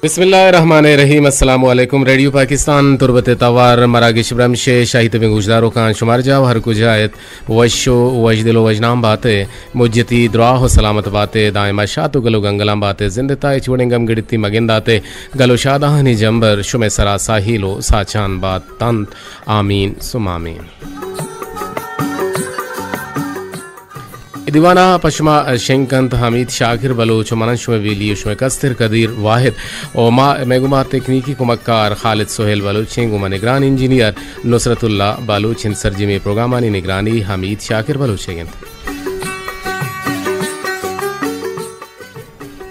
بسم اللہ الرحمن الرحیم۔ السلام علیکم۔ ریڈیو پاکستان تربت توار مراگش برمش شاہی تبیں گوشداروکاں شمار جاو ہر کجا ات، وش و وشدل و وشنام بات ئے۔ مجتی دراہ و سلامت بات ئے، دائما شات و گل و گنگلاں بات ئے، زند تا ہچ وڑیں گم گڑتی مگندات ئے، گل و شادہانی جمبر شمے سرا ساہیل و ساچان بات تنت۔ آمین ثم آمین۔ اے دیوان ء پہ شما شنگ کنت حمید شاکر بلوچ و من شمئے بیلی و شمئے کستر قدیر واحد و ما، مئے گوما تکنیکی کمکار خالد سہیل بلوچ ایں، گوما نگران انجینئر نصرت اللہ بلوچ انت۔ سرجمی پروگرامانی نگرانی حمید شاکر بلوچ ء انت۔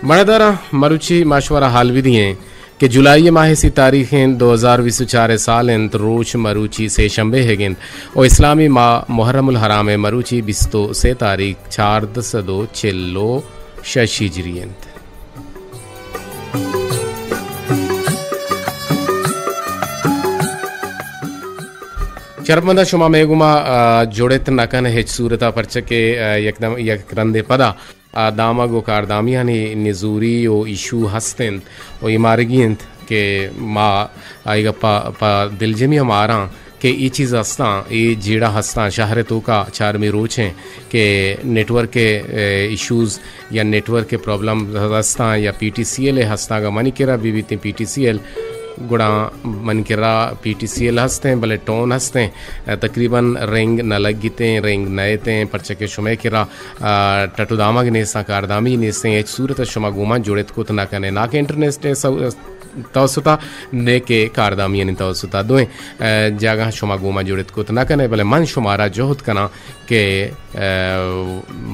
مڑداراں، مروچی ما شمارا حال بدئیں کہ جولائی ماہ سی تاریخ انت، دو ہزار بیست و چار سال انت، روچ مروچی سے شنبے ہگ انت و اسلامی ماہ محرم الحرام مروچی بیست و سے تاریخ چاردہ سد و چل و شش ہجری انت۔ شرپمنداں، شما مئے گوما، آ، جڑت نہ کن ہچ صورتا، پرچہ کہ، آ، یک دم، یک رندے پدا آ، دامگ و کاردامیانی نزوری و ایشو ہست انت و اے مارگی انت کہ ما آئی گپا پہ دلجمی ہم آراں کہ اے چیز ہستاں، اے جیڑہ ہستاں۔ شہر توکا چارمی روچ ہیں کہ نیٹورک، اے، ایشوز یا نیٹورک پرابلم ہستاں یا پی ٹی سی ایل ہستاں، اگاں منی کرا بی بیتیں پی ٹی سی ایل، گڑا منی کرا پی ٹی سی ایل ہستیں، بلے ٹون ہستیں، تقریباً رنگ نہ لگیتیں، رنگ نہ ایتیں، پرچہ کہ شمئے کرا آ، ٹٹ و دامگ نیستاں، کاردامی نیستیں، ہچ صورت ء شما گوما جڑت کت نہ کنے، نہ کہ انٹرنیٹ ء سو-، توسط ء، نہ کہ کاردامیانی توسط ء۔ دوئیں، آ، جاگہ شما گوما جڑت کت نہ کنے، بلے من شمارا جہد کناں کہ، آ،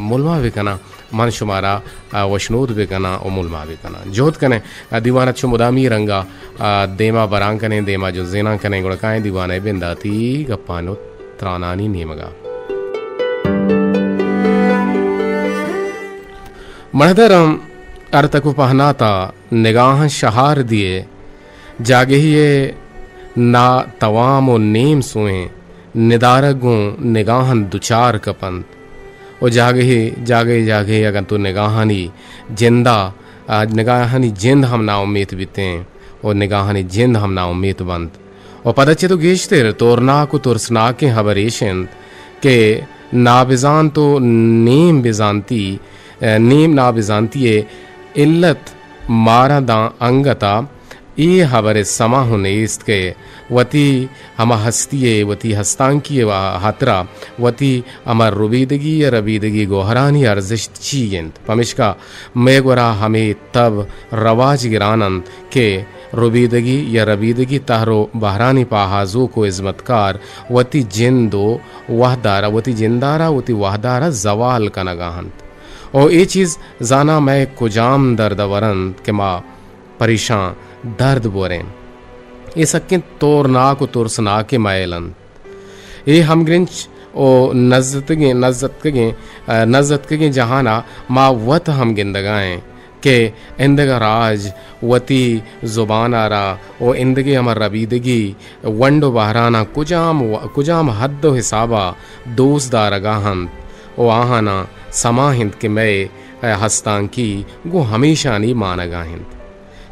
ملما بکناں، من شمارا، آ، وشنود بکناں و ملما بکناں۔ جہد کنے، آ، دیوان ء چو مدامی رنگا، آ، دیما بران کنیں، دیما جنزینان کنیں، گڑا کائیں دیوان ء بنداتی گپان و ترانانی نیمگا۔ مڑدرم ارتک و پہناتا نگاہاں شہار دیے، جاگہی ء نا توام و نیم سوئیں ندارگ گوں نگاہاں دچار کپنت و جاگہے، جاگہے، جاگہے اگاں تو نگاہانی جندا، آ، نگاہانی جند ہم ناامیت بیتیں و نگاہانی جند ہم ناامیت بنت۔ و پدا چہ تو گیشتر تورناک و ترسناکیں ہبر ایش انت کہ نابزانت و نیم بزانتی، نیم نابزانتی ء علت مارا داں انگتا اے ہبر ء سما ہوں نیست کہ وتی ہما ہستی ء، وتی ہستانکی ء ہاترا وتی ہما ربیدگی یا ربیدگی گوہرانی ارزشت چی انت؟ پمیشکا مئے گورا ہمے تب رواج گران انت کہ ربیدگی یا ربیدگی تہر و بہرانی پاہازوک و ہزمتکار وتی جند و وہدارا، وتی جندارا، وتی وہدارا زوال کنگا انت۔ و اے چیز زاناں مئے کجام درد ء ورنت کہ ما پریشاں درد بوریں۔ اے سکیں تورناک و ترسناکیں مئیل انت۔ اے ہمگرنچ و نزتکگیں، نزتکگیں، ء، نزتکگیں جہان ء ما وت ہم گندگا ایں کہ ایندگہ راج وتی زبان ء را و ایندگہ ہما ربیدگی ونڈ و بہراناں کجام و-، کجام حد و حساب ء دوست دارگا انت و آہاناں سما انت کہ مئے ہستانکی گوں ہمیشانی مانگا انت۔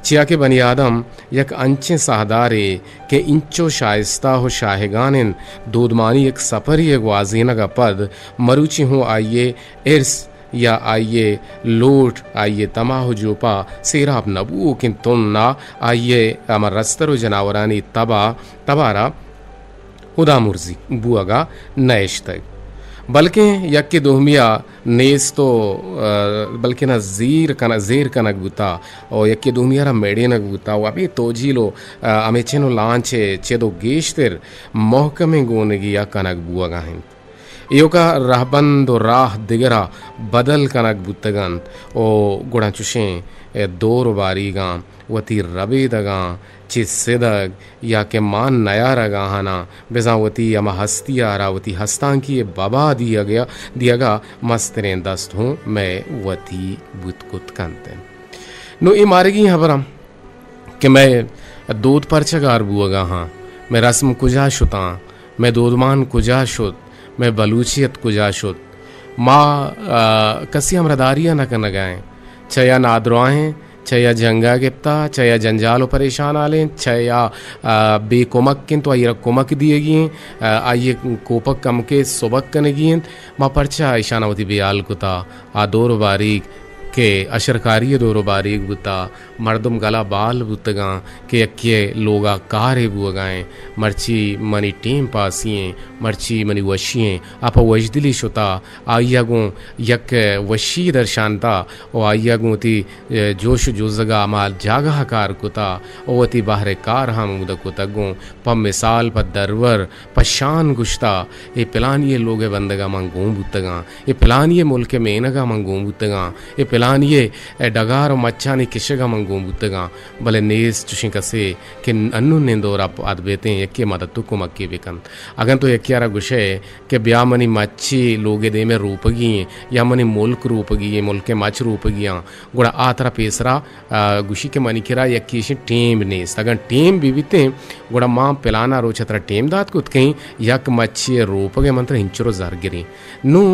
چیا کہ بنی آدم یک انچیں ساہدارے کہ انچو شائستہ و شاہگان انت، دودمانی یک سپرے ء گوازینگ ء پد مروچی ہوں آئی ء ارس یا آئی ء لوٹ، آئی ء تماہ و جوپا سیراب نہ بوؤکیں تن ء آئی ء ہما رستر و جناورانی تبا، تبارا ہدا مرزی بوئگا نہ اشتگ، بلکیں یکے دومی ء نیست و، ء، بلکنا زیر کن-، زیر کنگ بوتا و یکے دومی ء را میڑینگ بوتا و ہمے توجیل و، ء، ہمے چن و لانچ ء چد و گیشتر محکمیں گونگی ء کنگ بوئگا انت۔ ایوکا رہبند و راہ دگرا بدل کنگ بوتگ انت و گڑا چشیں دور و باریگاں وتی ربیدگاں چہ سدگ یا کہ مان نیارگ آہاناں بزاں وتی ہما ہستی ء را وتی ہستانکی ء ببا دیگ ء، دیگا مستریں دست ہوں مئے وتی بوت کت کنت انت۔ نوں اے مارگی ہبراں کہ مئے دود پرچہ گار بوگا ہاں، مئے رسم کجا شتاں، مئے دودمان کجا شت، مئے بلوچیت کجا شت۔ ما، آ، کسی ہمراہداری ء نہ کنگا ایں، چہ یا نادراہیں، چہ یا جنگ ءَ گپتا، چہ یا جنجال و پریشان حال انت، چہ یا، آ، بے کمک انت و آئی را کمک دیگی انت، آ، آئی کوپگ کمکے سبک کنگی انت۔ ما پرچا ایشانا وتی بیال کتا؟ آ دور و باریگ کہ اشرکاری دور و باریگ بوتا، مردم گلا بال بوتگاں کہ یکے لوگا کارے بوگا ایں، مرچی منی ٹیم پاسی ایں، مرچی منی وشی ایں۔ آ پہ وشدلی شتا، آئیا گوں یک وشی درشانتا و آئیا گوں وتی، اے، جوش و جوزگا ہما جاگہا کار کتا و وتی بہر کار ہم ہمودا کتگ گوں۔ پہ مثال، پہ درور، پہ شان گوشتا، اے پلانی ءِ لوگ ءِ بندگا من گون بوتگاں، اے پلانی ءِ ملک ءِ مینگا من گون بوتگاں، اے پلانی ءِ ڈگار و مچانی کشگا من گون بوتگاں، بلے نیست چوشیں کسے کہ انوں نندور ءَ پاد بیتیں، یکے مدد و کمکے بکنت۔ اگن تو یکے ءَ را گوشئے کہ بیا منی مچی لوگ ءِ دیم ءَ روپگی ایں یا منی ملک روپگی ایں، ملک ءِ مچ روپگی آں، گڑا آ ترا پیسرا، آ، گوشی کہ منی کرا یکے ایشیں ٹیم نیست۔ اگن ٹیم بہ بیتیں، گڑا ما پلانا روچ ءَ ترا ٹیم دات کت کئیں، یک مچی ءِ روپگ ءَ من ترا ہنچرو زر گریں۔ نوں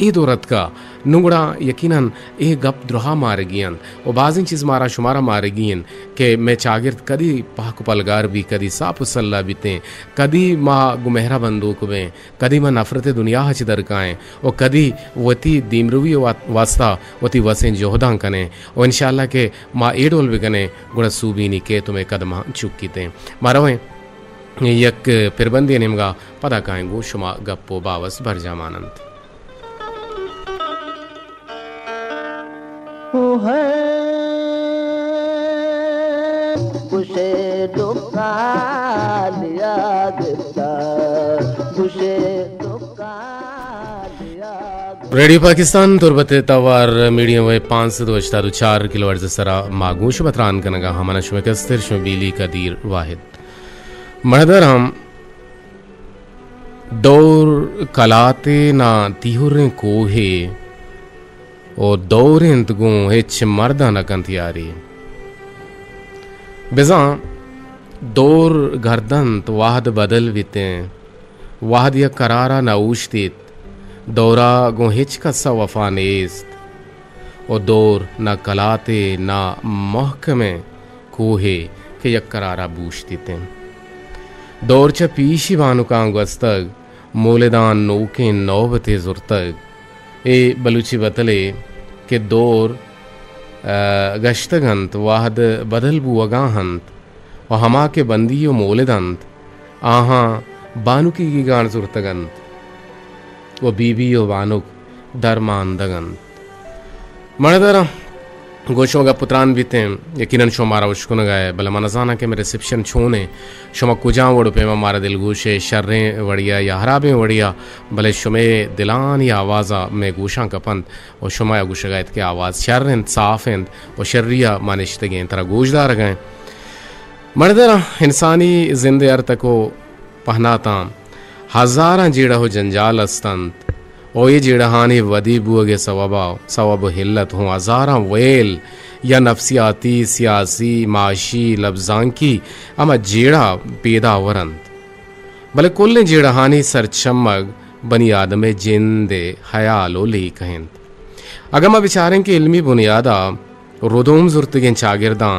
اے دور اتکا، نوں گڑا یقیناً اے گپ درہا مارگی انت و بازیں چیز مارا شمارا مارگی انت کہ مئے چاگرد کدی پاک و پلگار بی، کدی ساپ و سلا بیتیں، کدی ما گوں مہرا بندوک بیں، کدی ما نفرت ءِ دنیا ءَ چہ در کائیں و کدی وتی دیمروی ءِ وا-، واسطہ وتی وسیں جہداں کنیں و انشاءاللہ کہ ما اے ڈول بکنیں، گڑا سوبینی کیت و مئے قدماں چکیتیں۔ ما رویں یک پربندے نیمگا، پدا کائیں گوں شما گپ و باوست برجاہ مان انت۔ او ہے گوشے ڈکالیا گپتا، گوشے ڈکالیا گپتا۔ ریڈیو پاکستان تربت ءِ توار میڈیم ویو پانچ سد و ہشتاد و چار کلو ہرٹز ءِ سرا ما گوں شما تران کنگا، ہمنا شمئے کستر شمئے بیلی قدیر واحد۔ مڑدر ہم دور کلاتے نا تیہریں کوہے، او دور انت گوں ہچ مرد ءَ نہ کنت یاری۔ بزاں دور گرد انت، وہد بدل بیتیں، وہد یک قرار ءَ نہ اوشتیت، دور ءَ گوں ہچ کس ءَ وفا نیست، او دور نہ کلاتے نہ محکمیں کوہے کہ یک قرار ءَ بوشتیتیں۔ دور چہ پیشی بانکاں گوستگ، مولداں نوکیں نوبتے زرتگ۔ اے بلوچی بتلے کہ دور، آ، گشتگ انت، وہد بدل بوگا انت و ہما کہ بندی و مولد انت، آہاں بانکی گیگان زرتگ انت و بی بی و بانک درماندگ انت۔ مڑدراں گوں شما گپ و تران بیتیں، یقیناً شما مارا اشکنگا ئے، بلے من نزاناں کہ مئے ریسپشن چون ایں، شما کجام وڑ و پیما مارا دلگوش ئے، شریں وڑیا یا ہرابیں وڑیا، بلے شمئے دلانی آوازا مئے گوشاں کپنت و شما یا گوشگا ات کہ آواز شر انت، صاف انت و شریا ما نشتگیں ترا گوش دارگا ایں۔ مڑدراں انسانی زند ہر تک و پہناتاں ہزاراں جیڑہ و جنجال است انت و اے جیڑہانی ودی بوگ ءِ سوبا، سوب و علت ہوں ہزاراں ویل یا نفسیاتی، سیاسی، معاشی، لبزانکی ہما جیڑہ پیداور انت۔ بلے کلیں جیڑہانی سرچمگ بنی آدم ءِ جند ءِ ہیال و لیکہ انت۔ اگاں ما بچاریں کہ علمی بنیادا ردوم زرتگیں چاگرداں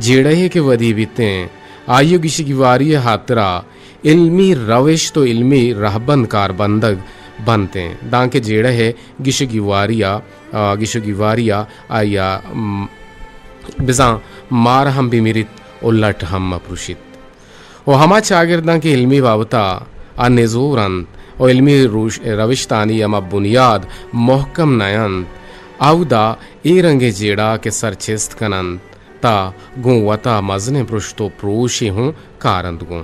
جیڑہے کہ ودی بیتیں، آئی ءِ گیشگیواری ءِ ہاترا علمی روشت و علمی رہبند کار بندگ بنتیں، دانکہ جیڑہ ءِ گیشگیواری ءَ، آ، گیشگیواری ءَ آئی ءَ، م، بزاں مار ہم بمیریت و لٹ ہم مپروشیت۔ و ہما چاگرداں کہ علمی بابتا آ نزور انت و علمی روش-، روشتانی ہما بنیاد محکم نہ انت، اودا اے رنگیں جیڑہ کہ سر چست کن انت، تا گوں وتا مزنیں پرشت و پروشے ہوں کار انت گوں۔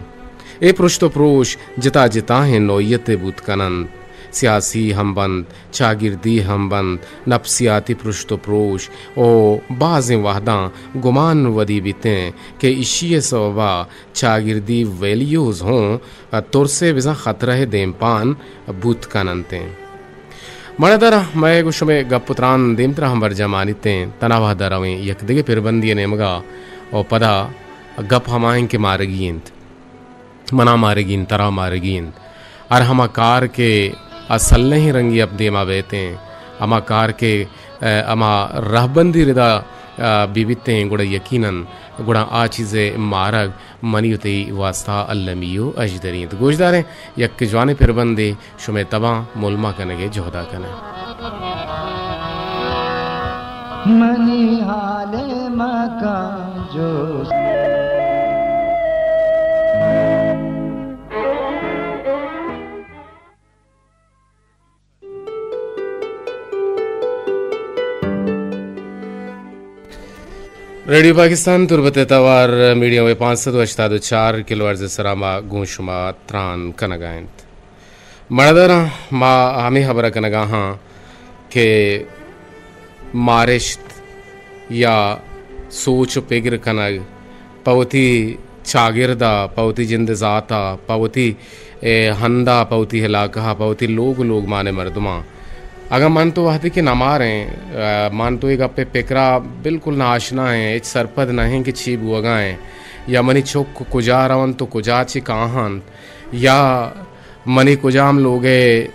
اے پرشت و پروش جتا جتاہیں نوعیتے بوت کن انت۔ سیاسی ہم بنت، چاگردی ہم بنت، نفسیاتی پرشت و پروش و بازیں وہداں گمان ودی بیتیں کہ اشی ءِ سوبا چاگردی ویلیوز ہوں ترسے بزاں خطرہ ءِ دیمپان بوت کن انتیں۔ مڑدراں مئے گوں شمئے گپ و تران دیمترا ہم برجاہ مانیتیں، تنا وہدا رویں یک دگہ پربندی ءِ نیمگا و پدا گپ ہمائیں کہ مارگی انت، منا مارگی انت، ترا مارگی انت۔ ہر ہما کار کہ آ سلہیں رنگی اپ دیما بیتیں، ہما کار کہ، اے، ہما رہبندی ردا، آ، بہ بیتیں، گڑا یقیناً گڑا آ چیز ءِ مارگ منی و تئی واستا المی و اژدری انت۔ گوشداریں، یک جوانیں پربندے شمئے تباں مولما کنگ ءِ جہدا کنیں۔ منی حال مکن جوست۔ ریڈیو پاکستان تربت ءِ توار میڈیم ویو پانچ سد و ہشتاد و چار کلو ہرٹز ءِ سرا ما گوں شما تران کنگا انت۔ مڑداراں، ما ہمے ہبر ءَ کنگا ہاں کہ مارشت یا سوچ و پگر کنگ پہ وتی چاگرد ءَ، پہ وتی جند ءِ ذات ءَ، پہ وتی، اے، ہند ءَ، پہ وتی علاقہ ءَ، پہ وتی لوگ و لوگمان ءِ مردماں۔ اگاں من تو وہدے کہ نہ ماریں، ءَ، من تو اے گپ ءِ پکر ءَ بالکل نہ آشنا ایں، ہچ سرپد نہ ایں کہ چی بوگا ایں، یا منی چک کجا رونت و کجا چہ کاہنت، یا منی کجام لوگ ءِ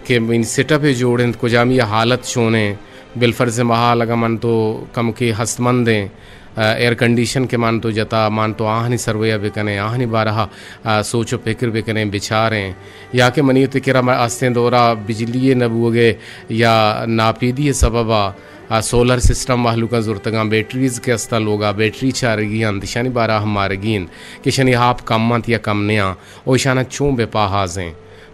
کہ منی سیٹ اپ ءِ جوڑ انت، کجامی ءِ حالت چون ایں۔ بالفرض محال اگاں من تو کمکے ہستمند ایں، ءَ، ایئر کنڈیشن کہ مان تو جتا، مان تو آہانی سروے ءَ بکنیں، آہانی بارہ ءَ، ءَ، سوچ و پکر بکنیں، بچاریں، یا کہ منی وتی کرا م-، استیں دور ءَ بجلی ءِ نہ بوگ ءِ یا ناپیدی ءِ سبب ءَ، ءَ، سولر سسٹم مہلوکاں زرتگاں، بیٹریز کہ استاں لوگ ءَ، بیٹری چارگی انت، ایشانی بارہ ءَ ہم مارگی انت کہ ایشانی آپ کم انت یا کم نیاں، او ایشاناں چون بہ پاہازیں۔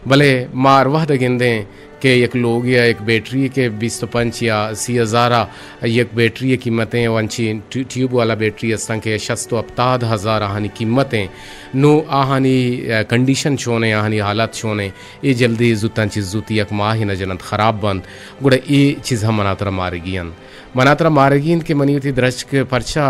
بلے ما ہر وہد ءَ گندیں کہ یک لوگے ءَ یک بیٹری کہ بیست و پنچ یا سی ہزار ءَ یک بیٹری ءِ قیمت ایں، و انچیں ٹی-، ٹیوب والا بیٹری استاں کہ شست و ہپتاد ہزار آہانی قیمت ایں۔ نوں آہانی، ءَ، کنڈیشن چون ایں، آہانی حالات چون ایں، اے جلدی زوتاں چہ زوت یک ماہے نہ جننت، خراب بنت، گڑا اے چیز ہم منا ترا مارگی انت۔ منا ترا مارگی انت کہ منی وتی درچک پرچا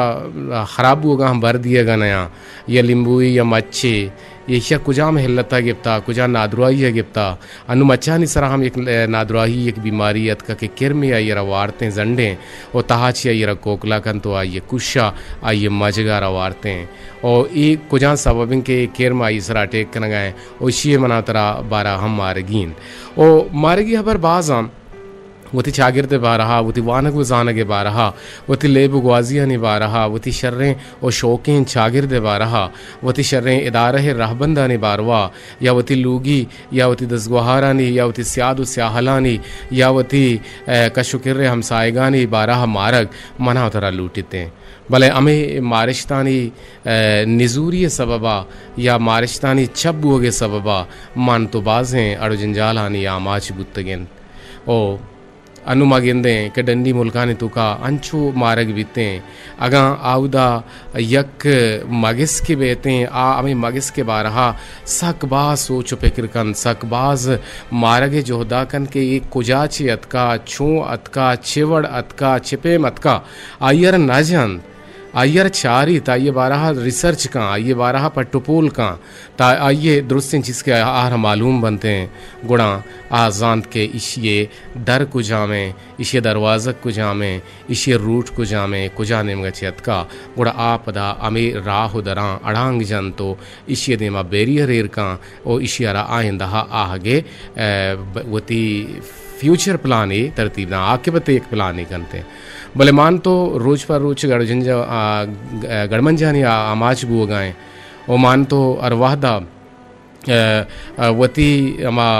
خراب بوگا ہم بر دیگا نیاں، یا لیمبوئی یا مچے، ایشیا کجام علت ءَ گپتا، کجا نادراہی ءَ گپتا۔ انوں مچانی سرا ہم یک، ءَ، نادراہی، یک بیماری اتکا کہ کرمے آئی ءَ را وارتیں زنڈیں، و تہا چہ آئی ءَ را کوکلا کنت و آئی ءَ کشا، آئی ءِ مجگا را وارتیں۔ و اے کجام سبب انت کہ اے کرم آئی ءِ سرا اٹیک کنگا ایں، و اشی ءِ منا ترا بارہ ہم مارگی انت۔ و مارگی ہبر بازاں، وتی چاگرد ءِ بارہ ءَ، وتی وانگ و زانگ ءِ بارہ ءَ، وتی لیب و گوازیانی بارہ ءَ، وتی شریں و شوکیں چاگرد ءِ بارہ ءَ، وتی شریں ادارہ ءِ رہبندانی باروا، یا وتی لوگی یا وتی دزگوہارانی یا وتی سیاد و سیاہلانی یا وتی، ءَ، کش و کر ءِ ہمساہگانی بارہ ءَ مارگ منا ترا لوٹیتیں۔ بلے ہمے مارشتانی، ءَ، نزوری ءِ سبب ءَ یا مارشتانی چپ بوگ ءِ سبب ءَ من تو بازیں اڑ و جنجالانی آماچ بوتگ انت۔ او انوں ما گندیں کہ ڈنی ملکانی توکا انچو مارگ بیتیں، اگاں آودا یک مگسکے بیتیں، آ ہمے مگسک ءِ بارہ ءَ سک باز سوچ و پکر کنت، سک باز مارگ ءِ جہدا کنت کہ اے کجا چہ اتکا، چون اتکا، چے وڑ اتکا، چے پیم اتکا، آئی ءَ را نہ جنت۔ آئی ءَ را چاریت، آئی ءِ بارہ ءَ ریسرچ کن، آئی ءِ بارہ ءَ پٹ و پول کن، تا آئی ءِ درستیں چیز کہ آہر معلوم بنتیں، گڑا آ زانت کہ ایشی ءِ در کجامیں، ایشی ءِ دروازگ کجامیں، ایشی ءِ روٹ کجامیں، کجا نیمگ ءَ چہ اتکا، گڑا آ پدا ہمے راہ و دراں اڑانگ جنت و ایشی ءِ دیما بیریئر ایر کن و ایشی ءَ را آئندہ ءَ آہگ ءِ، ءَ، ب-، وتی فیوچر پلانے ترتیب داں، عاقبت ءِ یک پلانے کنت۔ بلے مان تو روچ پہ روچ گڑ جنجا-، آ، گ-، گڑمنجانی آ-، آماچ بوگا ایں و مان تو ہر وہدا، ءَ، ءَ، وتی ہما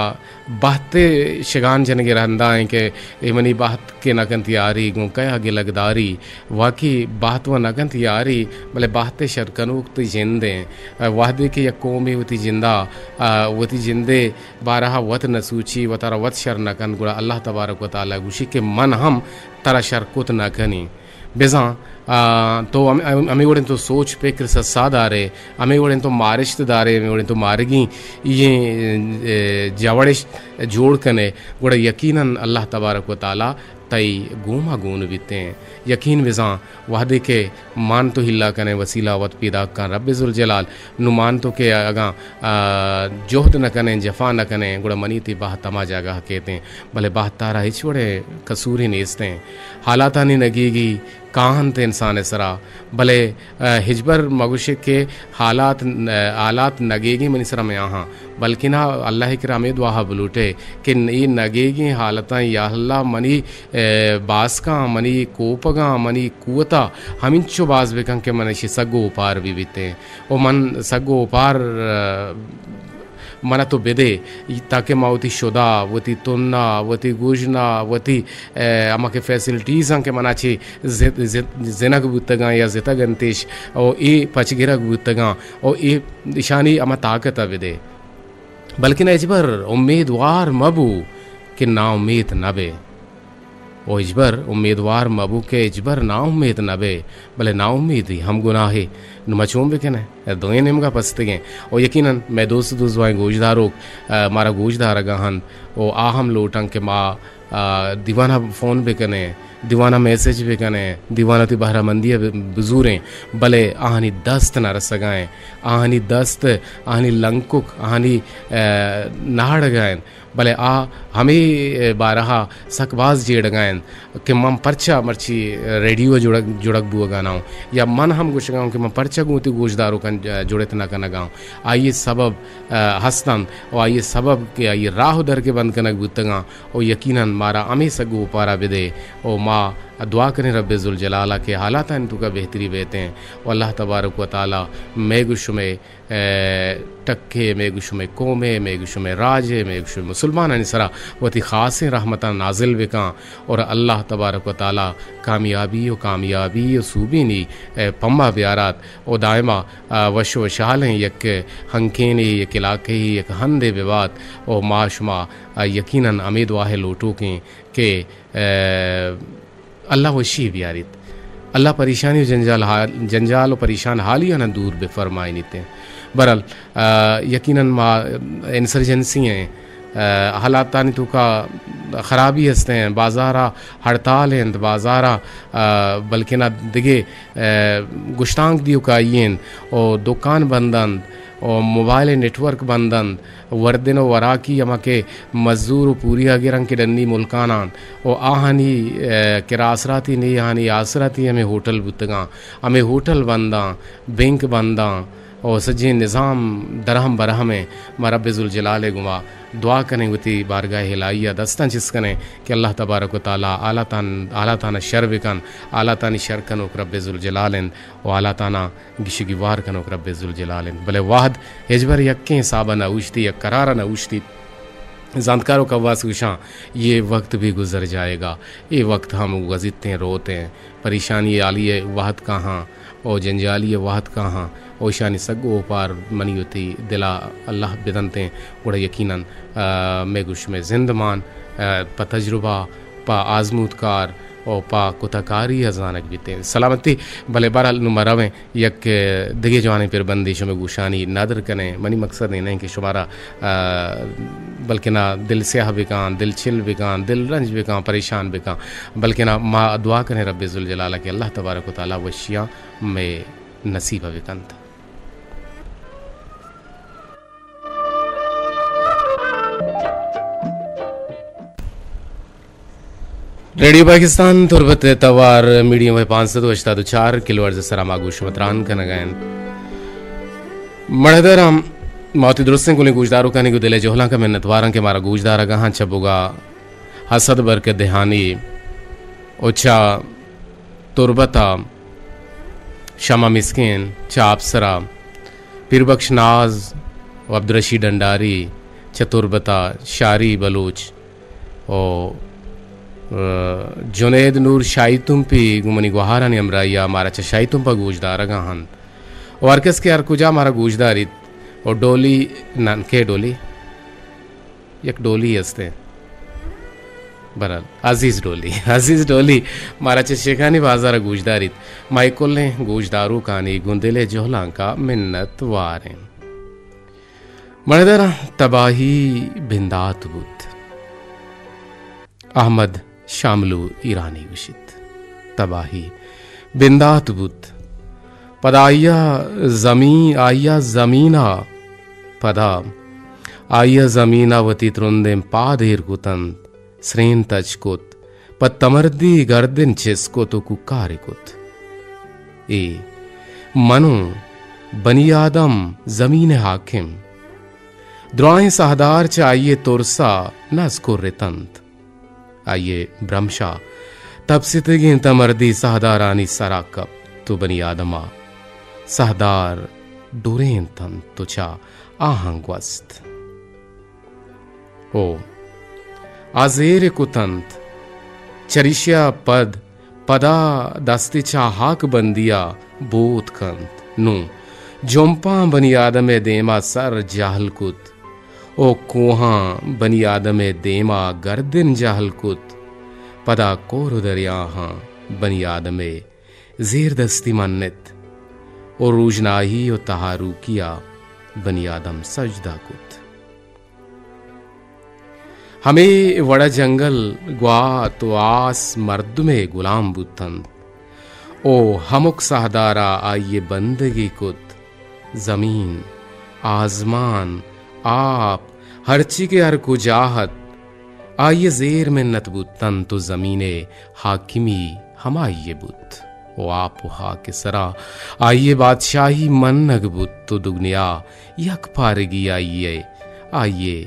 بہت ءِ شگان جنگ ءِ رندا ایں کہ اے منی بہت کہ نہ کنت یاری، گوں کیا گلگ داری۔ واقعی بہت و نہ کنت یاری، بلے بہت ءِ شر کنوک تئی جند ایں۔ ءَ، وہدے کہ یک قومے وتی جندا، ءَ، وتی جند ءِ بارہ ءَ وت نہ سوچی، وتارا وت شر نہ کنت، گڑا اللہ تبارک و تعالی گوشی کہ من ہم ترا شر کت نہ کنی۔ بزاں، آ، تو ہم-، ہم-، ہمے وڑیں تو سوچ پکر سسا دارے، ہمے وڑیں تو مارشت دارے، ہمے وڑیں تو مارگی اے، اے، جوڑش جوڑ کنے، گڑا یقیناً اللہ تبارک و تعالی تئی گوما گون بیتیں۔ یقین بزاں، وہدے کہ مان تو ہلا کنیں، وسیلہ وت پیداک کن رب ذوالجلال، نوں مان تو کہ اگاں، آ، جہد نہ کنیں، جفا نہ کنیں، گڑا منی تئی بہت ہما جاگہ کیتیں، بلے بہت تارا ہچ وڑیں قصورے نیستیں۔ حالاتانی نگیگی، کاہنت انسان ءِ سرا، بلے، ء، ہچبر مگوشے کہ حالات، ء، حالات نگیگیں منی سرا میاہاں، بلکنا اللہ ءِ کرا ہمے دعا بلوٹے کہ اے نگیگیں حالتاں یا اللہ منی، ء، باسکاں، منی کوپگاں، منی قوتا ہمینچو باز بکن کہ من اشی سگو اوپار بہ بیتیں و من سگو اوپار، ء، منا تو بدے، تاکہ ما وتی شدا، وتی تنا، وتی گژنا، وتی، ء، ہما کہ فیسلٹیز آں کہ منا چہ ز-، ز-، زنگ بوتگاں یا زتگ انتش، او اے پچ گرگ بوتگاں، او اے اشانی ہما طاقت ء بدے۔ بلکن ہچبر امیدوار مبو کہ ناامید نبے۔ و ہچبر امیدوار مبو کہ ہچبر ناامید نبے، بلے ناامیدی ہم گناہے۔ نوں ما چون بکنیں؟ اے دوئیں نیمگا پستگیں۔ و یقیناً مئے دوست دوزواہیں گوشداروک، ء، مارا گوشدارگا ہنت و آ ہم لوٹن کہ ما، ء، دیوانا فون بکنیں، دیوانا میسج بکنیں، دیوانا تی بہرہ مندی ء ب-، بزوریں، بلے آہانی دست نہ رسگائیں، آہانی دست، آہانی لنکک، آہانی، ء، ناڑگائیں۔ بلے آ ہمے بارہا سک باز جیڑگا انت کہ من پرچا مرچی ریڈیو جڑگ، جڑگ بوگا نہ اوں، یا من ہم گوشگا اوں کہ من پرچا گوں وتی گوشداروکاں ج-، جڑت نہ کنگا اوں۔ آئی سبب، ء، ہست انت و آئی سبب کہ آئی راہ و در کہ بند کنگ بوتگاں و یقیناً مارا ہمے سگو اوپارا بدے و ما دعا کنیں رب ذوالجلال ء کہ حالاتانی توکا بہتری بیتیں و اللہ تبارک و تعالی مئے گوں شمئے ء، ٹکے، مئے گوں شمئے قومے، مئے گوں شمئے راجے، مئے گوں شمئے مسلمانانی سرا وتی خاصیں رحمتاں نازل بکاں اور اللہ تبارک و تعالی کامیابی و کامیابی و سوبینی، ء، پما بیارات و دائما، ء، وش و شحالیں یک ہنکینے، یک علاقہے، یک ہندے ببات و ما شما، ء، یقیناً ہمے دعاہے لوٹوکیں کہ، ء، اللہ وشی بیاریت۔ اللہ پریشانی و جنجال حال، جنجال و پریشان حالی آناں دور بفرمائینیت۔ برحال، ء، یقیناً ما انسرجنسی ہیں، ء، حالاتانی توکا خرابی ہست ہیں، بازارا ہڑتال ہیں، بازارا، ء، بلکنا دگہ، ء، گشتانک دیوکائی ہیں، او دکان بند انت، او موبائل نیٹورک بند انت، وردن و وراکی ہما کہ مزور و پوریا گرن کہ ڈنی ملکانان و آہانی، ء، کرا آسراتی نے، آہانی آسراتی ہمے ہوٹل بوتگاں، ہمے ہوٹل بنداں، بینک بنداں و سجیں نظام درہم برہم ایں۔ ما رب ذوالجلال ء گوما دعا کنیں، وتی بارگاہ الہی ء دستاں چست کنیں کہ اللہ تبارک و تعالی حالاتان، حالاتان شر بکن، حالاتانی شر کنوک رب ذوالجلال انت و حالاتانا گیشگی وار کنوک رب ذوالجلال انت۔ بلے وہد ہچبر یکیں حساب ء نہ اوشتی، یک قرار ء نہ اوشتی۔ زانتکار و کواس گوشاں، یہ وقت بھی گزر جائے گا، اے وقت ہم گوزیتیں روتیں، پریشانی حالی وہد کاہاں او جنجالی وہد کاہاں او ایشانی سگ و اوپار منی وتی دلا اللہ بدنتیں، گڑا یقیناً، آ، مئے گوش مئے زند مان، آ، پہ تجربہ، پہ آزمودکار و پہ کتہ کاری ء زانگ بیتیں۔ سلامتی، بلے بہرحال نوں ما رویں۔ یک دگہ جوانیں پربندے شمئے گوشانی ندر کنیں۔ منی مقصد اے نہ کہ شمارا، آ، بلکنا دل سیاہ بکاں، دل چل بکاں، دل رنج بکاں، پریشان بکاں، بلکنا ما دعا کنیں رب ذوالجلال کہ اللہ تبارک و تعالی وشیاں مئے نصیب بکنت۔ ریڈیو پاکستان تربت ء توار میڈیم ویو پانچ سد و ہشتاد و چار کلو ہرٹز ء سرا ما گوش متران کنگ ء انت۔ مڑدر ہم ما وتی درستیں کلیں گوشداروکانی گوں دل ء جہلانک ء منتواراں کہ مارا گوشدارگ ء ہاں چہ بگا حسد برکت دہانی و چہ تربت ء شمع مسکین، چہ آپسر ء پیر بخش ناز و عبدالرشید ڈنڈاری، چہ تربت ء شاری بلوچ و، ء، جنید نور شاہی تمپی گوں منی گوہارانی ہمراہی ء مارا چہ شاہی تمپ ء گوشدارگ ء انت۔ و ہر کس کہ ہر کجا مارا گوشداریت و ڈولی ننکے ڈولی یک ڈولی است انت۔ برحال، عزیز ڈولی، عزیز ڈولی، مارا چہ شیخانی بازار ء گوشداریت۔ ما اے کلیں گوشداروکانی گوں دل ء جہلانک ء منت وار ایں۔ مڑدر ء تباہی بندات بوت۔ احمد شاملو ایرانی گوشیت، تباہی بندات بوت۔ پدا آئی ء زمین، آئی ء زمین ء، پدا آئی ء زمین ء وتی ترندیں پاد ایر کت انت، سرین تچ کت، پہ تمردی گردن چست کت و کوکارے کت۔ اے من و بنی آدم زمین ءِ حاکم۔ دراہیں ساہدار چہ آئی ءِ ترس ءَ نز کرتنت۔ آئی ءِ برمش ءَ تپستگیں تمردی ساہدارانی سر ءَ کپت و بنی آدم ءَ ساہدار ڈورینتنت و چہ آہاں گوست۔ او آ زیر کتنت، چریشی ءَ پد پدا دستے چہ ہاک بندی ءَ بوت کنت۔ نوں جمپاں بنی آدم ءِ دیم ءَ سر جہل کت۔ او کوہاں بنی آدم ءِ دیم ءَ گردن جہل کت۔ پدا کور و دریاہاں بنی آدم ءِ زیردستی منت و روژنائی و تہاروکی ءَ بنی آدم سجدہ کت۔ ہمے وڑ ءَ جنگل، گوات و آس مردم ءِ گلام بوتنت۔ او ہمک ساہدار ءَ آئی ءِ بندگی کت۔ زمین، آزمان، آپ، ہرچی کہ ہر کجا ات، آئی ءِ زیر منت بوتنت و زمین ءِ حاکمی ہمائی ءِ بوت و آپ و ہاک ءِ سرا آئی ءِ بادشاہی منگ بوت و دگنیا یک پارگی آئی ءِ، آئی ءِ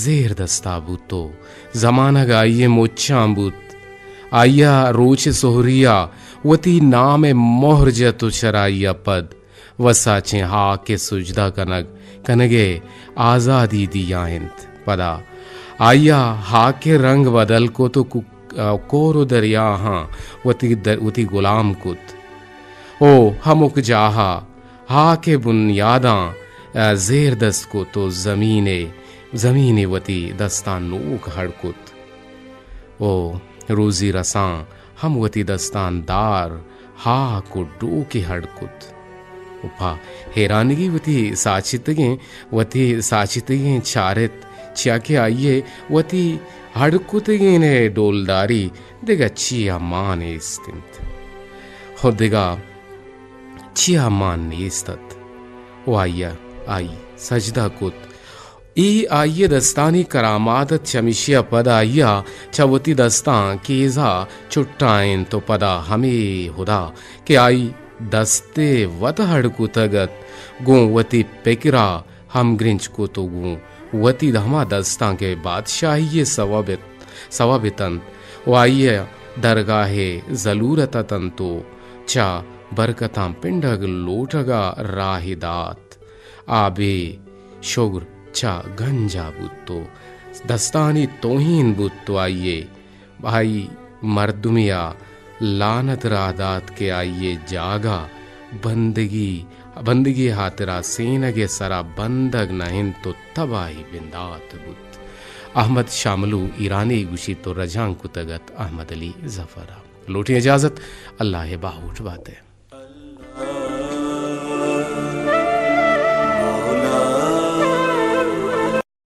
زیر دستا بوت و زمانگ آئی ءِ مچاں بوت۔ آئی ءَ روچ سہری ءَ وتی نام ءِ مہر جت و چرائی ءَ پد وساچیں ہاک ءِ سجدہ کنگ، کنگ ءِ آزادی دیا انت۔ پدا آئی ءَ ہاک ءِ رنگ بدل کت و کو-، کور و دریاہاں وتی در-، وتی گلام کت۔ او ہمک جاہ ءَ ہاک ءِ بنیاداں زیر دست کت و زمین ءِ، زمین ءِ وتی دستاں نوک ہڑ کت۔ او روزی رساں ہم وتی دستاں دار، ہاک و ڈوکے ہڑ کت و پہ حیرانگی وتی ساچتگیں، وتی ساچتگیں چارت، چیا کہ آئی ءِ وتی ہڑ کتگیں ءِ ڈولداری دگہ چیا مان نیست انت و دگہ چیا مان نیست ات و آئی ءَ آئی سجدہ کت۔ اے آئی ءِ دستانی کرامات ات، چمیشی ءَ پد آئی ءَ چہ وتی دستاں کیز ءَ چٹائینت و پدا ہمے ہدا کہ آئی دست ءَ وت ہڑ کتگ ات، گوں وتی پکر ءَ ہمگرنچ کت و گوں وتی ہما دستاں کہ بادشاہی ءِ سوب ات، سوب اتنت و آئی ءِ درگاہ ءِ زلورت اتنت و چہ برکتاں پنڈگ لوٹگ ءَ راہے دات۔ آ بے شگر چہ گنج ءَ بوت و دستانی توہین بوت و آئی ءَ، آئی مردمے ءَ لعنت راہ دات کہ آئی ءِ جاگہ بندگی، بندگی ءِ ہاترا سینگ ءِ سرا بندگ نہ انت و تباہی بندات بوت۔ احمد شاملو ایرانی گوشیت و رجانک کتگ ات احمد علی ظفر ءَ۔ لوٹیں اجازت، اللہ ءِ باہوٹ بات ئے۔